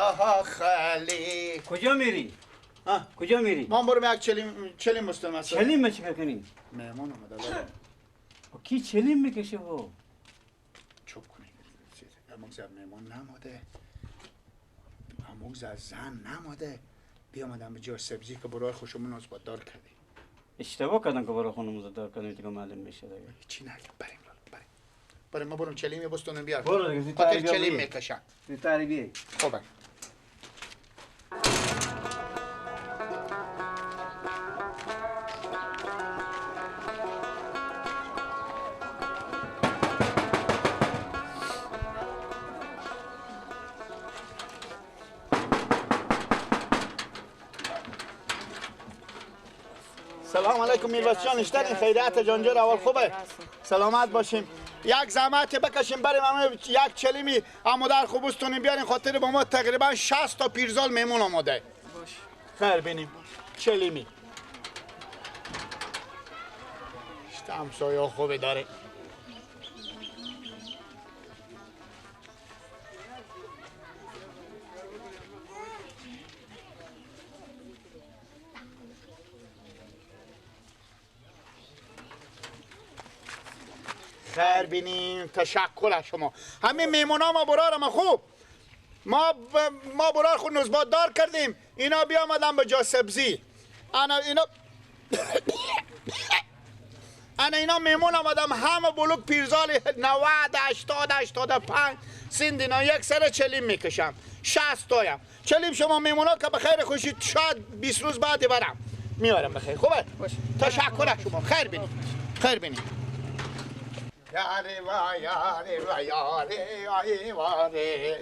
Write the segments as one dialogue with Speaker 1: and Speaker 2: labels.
Speaker 1: داخلی.
Speaker 2: کجا میری؟ کجا میری؟
Speaker 1: ما برم یک چلیم مستم.
Speaker 2: چلیم چیکار کنی؟
Speaker 1: مهمان اومده.
Speaker 2: کی چلیم میکشه و؟
Speaker 1: چوب کنی. امروز مهمان نماده. امروز زن نماده. بیامدم به جای سبزی که برای خوشمون از دار کردیم.
Speaker 2: اشتباه کردن که برای خونمون دار کردیم دیگه معلوم میشه دیگه.
Speaker 1: چی نگم بریم لالا بریم. بریم ما برم چلیم بستونم بیار.
Speaker 2: برو دیگه
Speaker 1: خاطر چلیم میکشم.
Speaker 2: زودتر بیای.
Speaker 1: خوبه. سلام علیکم میرویس جان، اشترین خیریت جان جور اول خوبه؟ سلامت باشیم. یک زحمت بکشیم بریم همه یک چلیمی عمودر خوبستونیم بیارین، خاطر با ما تقریبا 60 تا پیرزال میمون آماده.
Speaker 3: باش.
Speaker 1: خیر بینیم. چلیمی. همسایه خوبی داره. خیر بینیم. تشکر از شما. همین میمونا ما برار ما خوب ما برار خود نزبات دار کردیم، اینا بیامدن به جا سبزی. انا اینا انا اینا میمون آمدم همه بلوک پیرزال 90 80 85 سند اینا یک سر چلیم میکشم 60 تایم چلیم. شما میمونا که بخیر خوشی شاید 20 روز بعد برم میارم بخیر. خوبه؟ تشکر از شما. خیر بینیم. خیر بینیم. یاری و یاری و یاری یاری واری.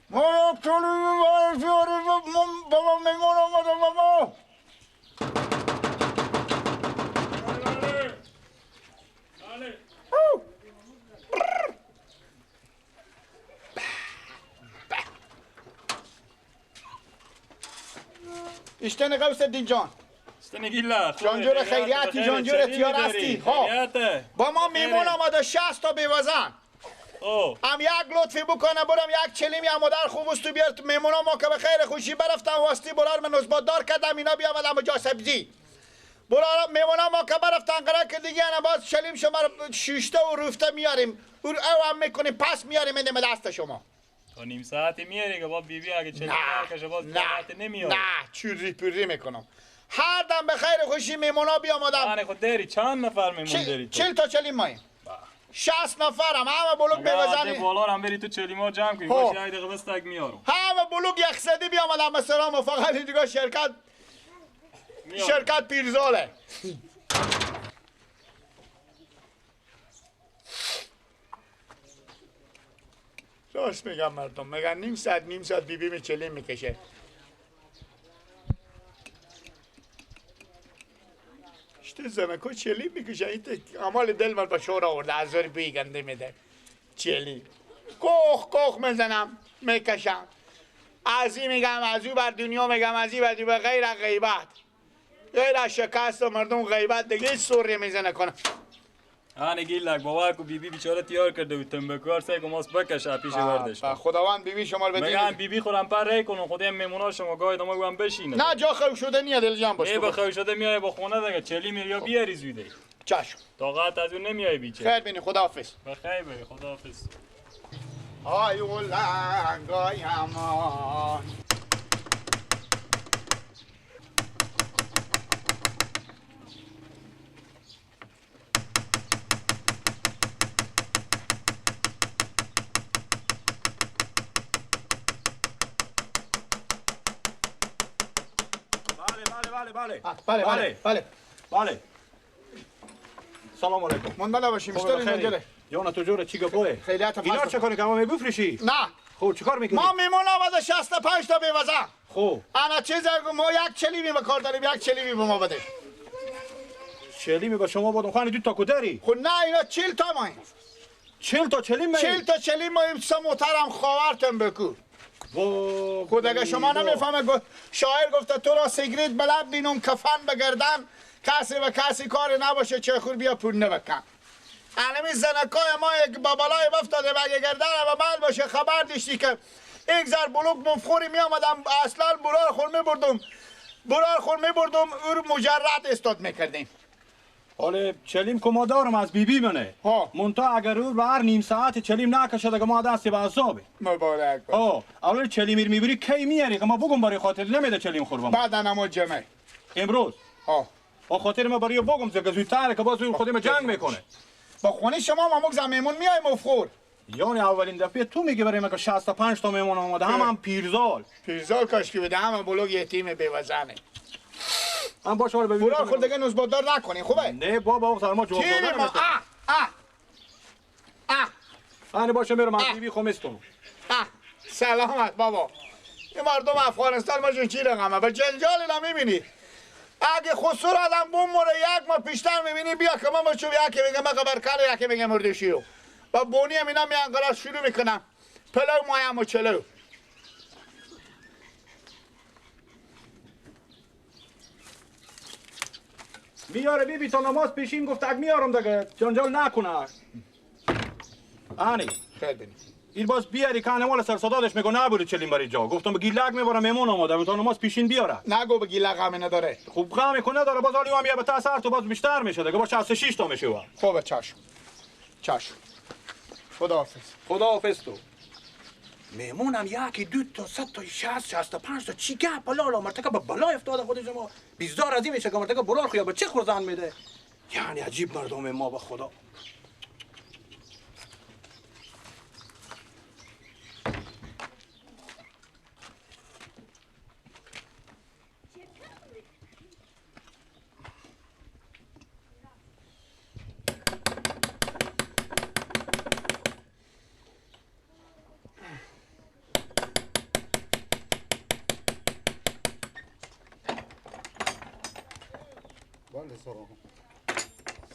Speaker 1: ما چلی وای فیاری بابا میمون آمده بابا. اشتن قوس الدین جان.
Speaker 4: اشتن گیلا
Speaker 1: جانجور خیریتی جانجور تیار هستی. با ما میمون آمده 60 تا بیوزن. هم یک لطفی بکنه برم یک چلیمی هم مادر خوب است تو بیار میمونا ما که به خیر خوشی برفتم واسطی برار من نزبات دار کردم اینا بیامدم به جا سبزی برار میمونا ما که برفتن قرار که دیگه انا باز چلیم شما رو شیشته و روفته میاریم او هم میکنیم پس میاریم میدیم دست شما.
Speaker 4: تا نیم ساعتی میاری که با بیبی اگه چلیم نکشه باز نمیاری.
Speaker 1: نه چوری پوری میکنم. هر دم به خیر خوشی میمونا بیامدم.
Speaker 4: من خود داری چند نفر میمون داری؟
Speaker 1: 40 تا چلیم ماییم. 60 نفرم همه بلوک بزنی
Speaker 4: بالا هم بری تو چلیما جمع کنی باش یک دقیقه بس تک میارم.
Speaker 1: همه بلوک یخزدی بیامدم به سلام و فقط دیگه شرکت پیرزاله. راست میگم مردم میگن نیم ساعت بیبی می چلیم میکشه. زنکو چلی میکشه این عمال دل من به شور آورده از زور بوی گنده میده. چلی کوخ کوخ میزنم میکشم از این میگم از او بر دنیا میگم از این بر دنیا غیر غیبت غیر از شکست و مردم غیبت دیگه هیچ سوری میزنه کنم.
Speaker 4: آنه گیلک باور کو بیبی بیچاره تیار کرده بود تنبکوار سعی کو ماس بکشه پیش وردش.
Speaker 1: خداوند بیبی شما رو بده.
Speaker 4: میگم بیبی خودم پر ری کنم خودم میمونا شما گاهی دما گم بشینه.
Speaker 1: نه جا خو شده نیا دل جان باش.
Speaker 4: ای بخو شده میای با خونه دیگه چلی میری بیاری زوده.
Speaker 1: چشم.
Speaker 4: طاقت از اون نمیای بیچه.
Speaker 1: خیر بینی خداحافظ.
Speaker 4: بخیر بری خداحافظ.
Speaker 1: آی ولنگای امان.
Speaker 5: بله
Speaker 1: بله بله بله
Speaker 5: بله. سلام علیکم.
Speaker 1: مونده نباشیم. اشتری نجره.
Speaker 5: جان تو جوره چی گپوه؟
Speaker 1: خیلیات
Speaker 5: اینا چه کنی که ما میبفروشی؟
Speaker 1: نه.
Speaker 5: خب چیکار میکنی؟
Speaker 1: ما میمون آمده 65 تا بیوزن.
Speaker 5: خب
Speaker 1: انا چیز ما یک چلیمی به کار داریم، یک چلیمی به ما بده.
Speaker 5: چلیمی به شما بودم خانه دو تا کدری؟
Speaker 1: خب نه اینا 40 تا ماییم.
Speaker 5: 40 تا چلیم ماییم؟
Speaker 1: 40 تا چلیم ماییم. سه محترم خاورتم بکو. خود اگه شما نمیفهمه شاعر گفته تو را سیگریت به لب بینم کفن بگردن کسی و کسی کار نباشه چه خور بیا پول نبکن. انمی زنکای ما یک بابالای افتاده بگه گردن و بند باشه خبر داشتی که یک زر بلوک مفخوری می آمدم اصلا برار خور می بردم برار خور می بردم او رو مجرد استاد میکردیم.
Speaker 5: حالا چلیم که ما دارم از بیبی منه منتها اگر او هر نیم ساعت چلیم نکشه دیگه ما دست به عذابه.
Speaker 1: مبارک باشه.
Speaker 5: اول چلیم میبری کی میاری که ما بگم برای خاطر نمیده چلیم خور
Speaker 1: بعد نماز جمعه
Speaker 5: امروز. با خاطر ما برای بگم که زودتر که باز خودم جنگ میکنه.
Speaker 1: با خونه شما ما مگزم میمون میای مفخور.
Speaker 5: یعنی اولین دفعه تو میگی برای ما که 65 تا میمون آمده هم پیرزال.
Speaker 1: پیرزال کاش که بده هم بلوگ یتیم بیوزنه.
Speaker 5: هم باشه حالا ببینیم.
Speaker 1: برار خود دیگه نزبادار نکنی خوبه؟
Speaker 5: نه بابا سر ما جواب دادن.
Speaker 1: ما اه اه
Speaker 5: اه باشه میرم از بیبی خمستون.
Speaker 1: سلامت بابا. این مردم افغانستان ما چی رقمه به جنجال اینا میبینی. اگه خسور آدم بوم مره یک ما پیشتر میبینی بیا که ما چوب یکی میگه ما خبرکار یکی میگه مردشیو. با بونی هم اینا میان قرار شروع میکنم. پلو مایم و چلو.
Speaker 5: میاره بیبی تا نماز پیشین گفت اگ میارم دیگه جنجال نکنه. آنی
Speaker 1: خیر بینی.
Speaker 5: این باز بیاری که مال سر صدادش میگه نبوری چلیم برای جا. گفتم به گیلک میبرم میمون آماده تا نماز پیشین بیاره.
Speaker 1: نگو به گیلک غم نداره.
Speaker 5: خوب غم کنه نداره باز حالی هم یه به تاثر تو باز بیشتر میشه دیگه با 66 تا میشه.
Speaker 1: خوبه چشم. چشم. خداحافظ.
Speaker 5: خداحافظ تو. میمونم یکی دو تا سه تا 60 65 تا چی گپ لالا مرتکب به بلا افتاده خودش ما بیزار از این میشه که مرتکب برار خیا به چه خورزن میده. یعنی عجیب مردم ما به خدا.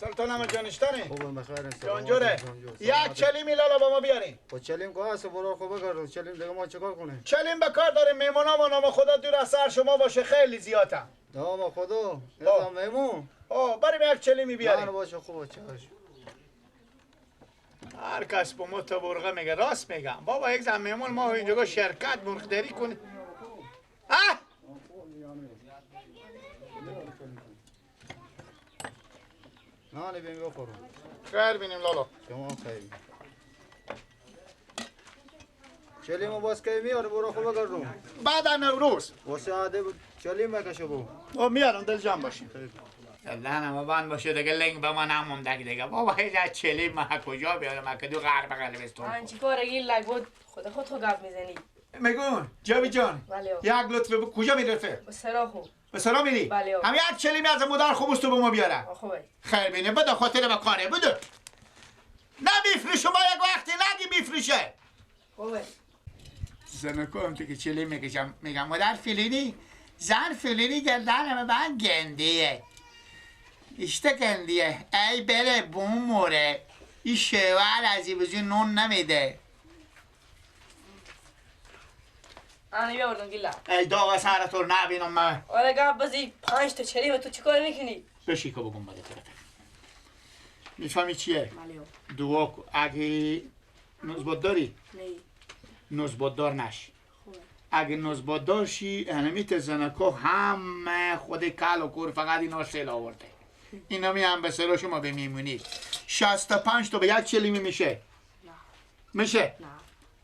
Speaker 1: سلطانم جانشتانه
Speaker 3: خوبم بخیر.
Speaker 1: جانجوره یک چلیم لالا با ما بیارین.
Speaker 3: با چلیم که هست برو خوبه کردم. چلیم دیگه ما چیکار کنیم؟
Speaker 1: چلیم به کار داریم میمونا ما نام خدا دور از سر شما باشه خیلی زیادم.
Speaker 3: نام خدا نظام میمون.
Speaker 1: بریم یک چلیمی بیاریم.
Speaker 3: نه باشه خوبه چش.
Speaker 1: هر کس با ما تبرقه میگه راست میگم بابا. یک زن میمون ما اینجا شرکت مرغداری کنیم. اه
Speaker 3: نه بیم بخورم.
Speaker 1: خیر بینیم لالا.
Speaker 3: شما خیر. چلیمو باز کی میاره برو خوب بگردم.
Speaker 1: بعد نوروز.
Speaker 3: واسه عاده چلیم بکشه بو.
Speaker 1: او میارم دل جمع باشیم. نه ما بند باشه دیگه لنگ به ما نمونده دیگه. بابا هیچ چلیم ما کجا بیارم که دو غرب قلبستون.
Speaker 6: من چیکار این لگ بود خود خود خود گپ میزنی.
Speaker 1: میگون جاوی جان. یک لطف کجا میرفه؟
Speaker 6: به سرا خوب.
Speaker 1: به سلام میری؟
Speaker 6: بله.
Speaker 1: هم یک چلیمی از مادر خوب است تو به ما بیاره.
Speaker 6: خوبه.
Speaker 1: خیر بینه بده خاطر به کاره بده. نه میفروشه ما یک وقتی نگی میفروشه.
Speaker 6: خوبه.
Speaker 1: زنکم تو که چلیم میکشم میگم مادر فلینی زن فلینی گردن من گندیه. اشته گندیه. ای بره بوم موره. این شوهر از این نون نمیده.
Speaker 6: آنی بیاوردم گیلا.
Speaker 1: ای داغ سر تو رو نبینم من.
Speaker 6: آره گپ بزی 5 تا چلیم تو چیکار میکنی؟
Speaker 1: بشی که بگم بده طرف. میفهمی چیه؟ دعا کن. اگه نزبات داری؟
Speaker 6: نه.
Speaker 1: نزبات دار نشی. اگه نزبات دار شی هنمیت زنکو همه خود کل و کور فقط اینا سیل آورده. اینا می هم به سر شما به میمونی. 65 تا به یک چلیمی میشه؟
Speaker 6: نه.
Speaker 1: میشه؟
Speaker 6: نه.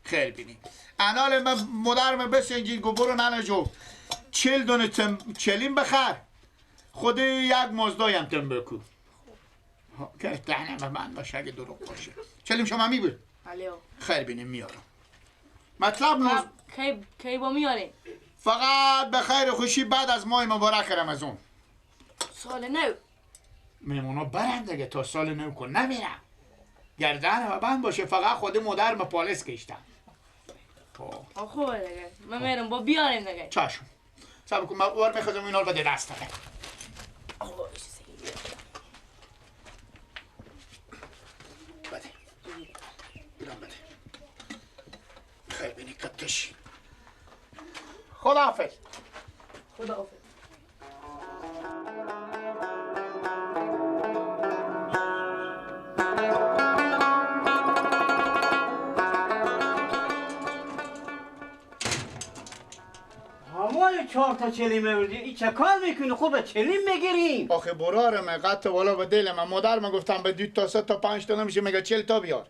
Speaker 1: خیر بینی. انال من مادرم بسنجین گو برو ننه جو 40 دونه چلیم بخر خود یک مزدایم تم بکو که دهنم من باشه اگه دروغ باشه. چلیم شما میبود؟
Speaker 6: بله.
Speaker 1: خیر بینیم میارم. مطلب نوز
Speaker 6: کی با میاریم؟
Speaker 1: فقط به خیر خوشی بعد از ماه مبارک رمضان.
Speaker 6: سال نو
Speaker 1: میمونا برن دیگه تا سال نو کن نمیرم. گردن و بند باشه فقط خود مادرم پالس کشتم.
Speaker 6: خوبه دیگه من میرم با بیاریم دیگه.
Speaker 1: چشم. صبر کن من وار میخوام اینا رو بده دست بده. بده. اینا بده. خیر بینی کتش. خداحافظ.
Speaker 6: خداحافظ.
Speaker 2: 4 تا چلیم آوردی؟ این چه کار میکنی؟ خوبه چلیم میگیریم.
Speaker 1: آخه برارم قطع والا به دل من. مادر من گفتم به 2 تا 3 تا 5 تا نمیشه، میگه 40 تا بیار.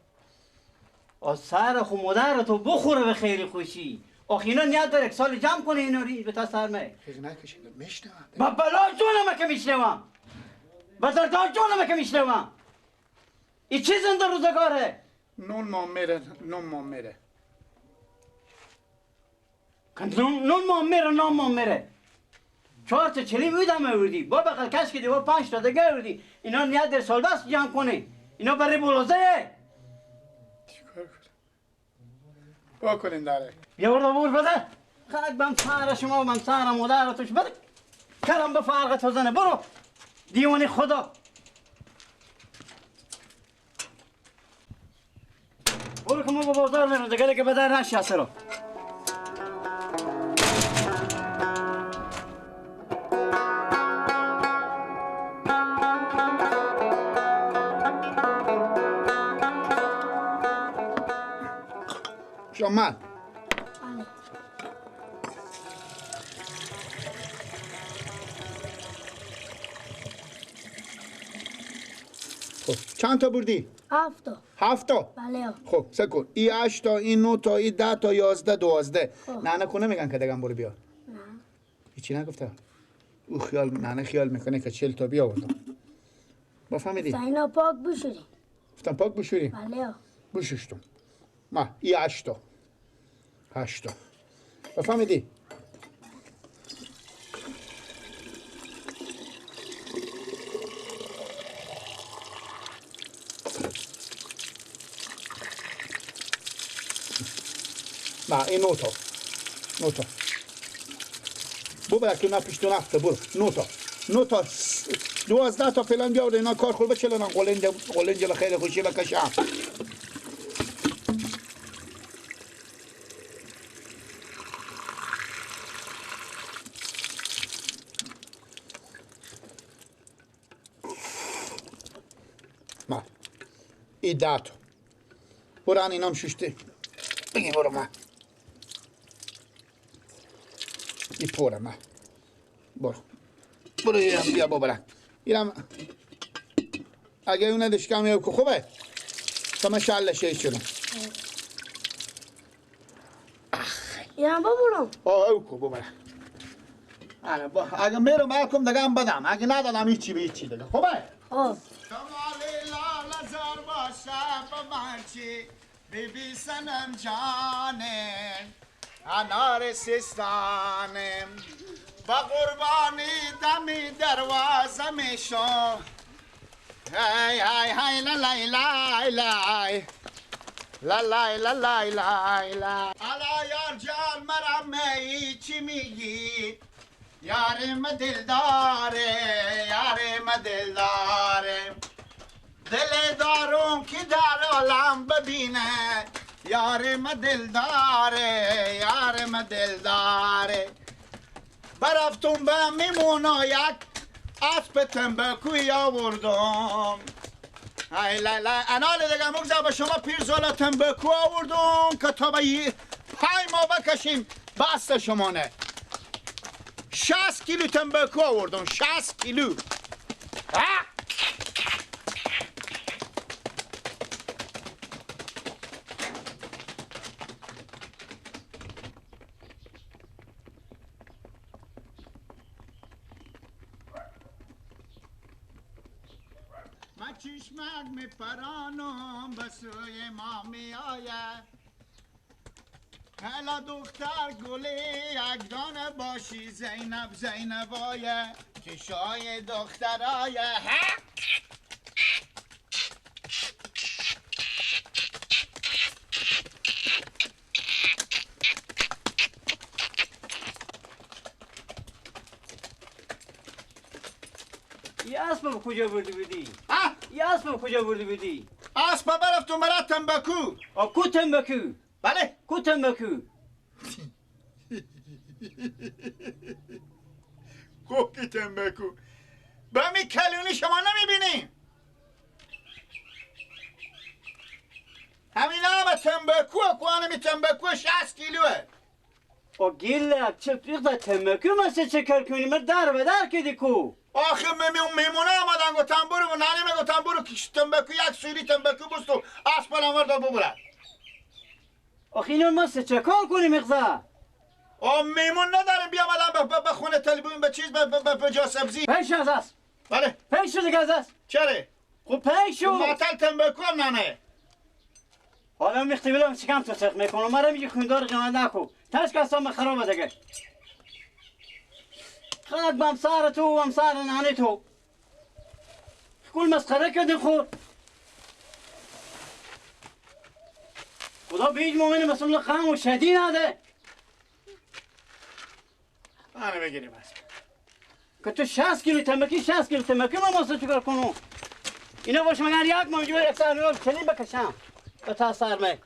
Speaker 2: آ سر خو مادر تو بخوره به خیر خوشی. آخه اینا نیت داره سال جمع کنه اینا رو به تا سر می.
Speaker 1: خیلی نکشین میشنوم.
Speaker 2: با بلا جونم که میشنوم. با دردار جونم که میشنوم. این چه زنده روزگاره؟
Speaker 1: نون ما میره، نون ما میره.
Speaker 2: نون ما میره، نون ما میره. 4 تا چلیم اودم آوردی، با بغل کش کردی، با 5 تا دیگه آوردی. اینا نیت در سال بس جمع کنه. اینا برای بولوزه.
Speaker 1: چیکار کنم؟ با کنین داره.
Speaker 2: بیا برو بور بده. خاک بم سر شما و بم سر مادر توش بده. کرم به فرق تو زنه برو. دیوانه خدا. برو که ما با بازار میرم دیگه، دیگه به در نشی اصلا.
Speaker 1: شما خب چند تا بردی؟
Speaker 7: 7 تا.
Speaker 1: 7 تا؟
Speaker 7: بله.
Speaker 1: خب سکن ای 8 تا، این 9 تا، ای 10 تا، 11 12. نه نه کنه میگن که دگم برو بیا.
Speaker 7: نه.
Speaker 1: هیچی نگفته. او خیال نه خیال میکنه که 40 تا بیا آوردم. با فهمیدی؟
Speaker 7: اینا پاک بشوری.
Speaker 1: گفتم پاک بشوری؟
Speaker 7: بله.
Speaker 1: بششتم. ما ای 8 تا. 8 تا. بفهمیدی؟ نه این 9 تا. 9 تا. ببر که نه پیش 2 نفته برو. 9 تا. 9 تا 12 تا فعلا بیاور اینا کار خور بچلنن قلنج قلنج به خیر خوشی بکشم. ما ای 10 تا. برو اینام ششته. بگی برو ما. ای پوره ما. برو. برو اینم بیا بابا. اینم اگه اون ندش کم که خوبه. تا من شلشه شدم.
Speaker 7: اینم ببرم.
Speaker 1: آه او کو بابا. آره با اگه میرم برکم دیگه هم بدم. اگه ندادم هیچی به هیچی دیگه. خوبه؟
Speaker 7: خب.
Speaker 1: شمال لاله زار باشه به من چی بی بی سنم جانه انار سیستانم با قربانی دمی دروازه میشم هی هی هی لا لای لای لای لا لای لا لای لای لا الا یار جان مرا می چی میگی یارم دلداره یارم دلداره دل دارم که در عالم ببینه یارم دلداره یارم دلداره برفتم به میمونا یک اسب تنبکوی آوردم ای لای لای انال دیگه مگذر به شما پیرزالا تنبکو آوردم که تا به 5 ماه بکشیم بست شما نه 60 کیلو تنبکو آوردم 60 کیلو. من چشمک می پرانم به سوی ما می آید هلا دختر گلی یک دانه باشی زینب زینب آیه چشای دختر آیه.
Speaker 2: یه اسب کجا بردی بودی؟ یه اسب کجا بردی بودی؟
Speaker 1: اسب برفتم برای تنباکو.
Speaker 2: کو تنباکو؟
Speaker 1: بله
Speaker 2: کو تنباکو؟
Speaker 1: کوکی تنباکو به می کلونی شما نمیبینیم همین هم تنباکو کوانمی تنباکو 60 کیلوه.
Speaker 2: او گیلک چه ایقدر تنبکو مثل چه کار کنی من در به در کدی کو.
Speaker 1: آخه میمونه آمدن گفتم برو ننه گفتم برو تنبکو یک سوری تنبکو بستو اسب آورد ببره.
Speaker 2: آخه اینو ما چه کار کنیم اقضا؟
Speaker 1: آ میمون نداریم بیام الان به خونه تلبون به چیز به جا سبزی.
Speaker 2: پیش از است.
Speaker 1: بله.
Speaker 2: پیش دیگه از است.
Speaker 1: چرا؟
Speaker 2: خب پیش شو.
Speaker 1: معطل تنبکو هم ننه.
Speaker 2: حالا میختی بلم چیکم تو سخت میکنم مرا میگی خوندار جان نکو. تاش کسام خرابه دیگه. خاک بمسار تو و بمسار نانه تو. کل مسخره کردی خور. خدا به هیچ مومن مثل غم و شدی نده.
Speaker 1: آنه بگیریم از.
Speaker 2: که تو 60 کیلو تنبکی 60 کیلو تنبکی ما واسه چیکار کنم؟ اینا باش مگر یک ماه جور یک سر چنین بکشم. به تا سرمه.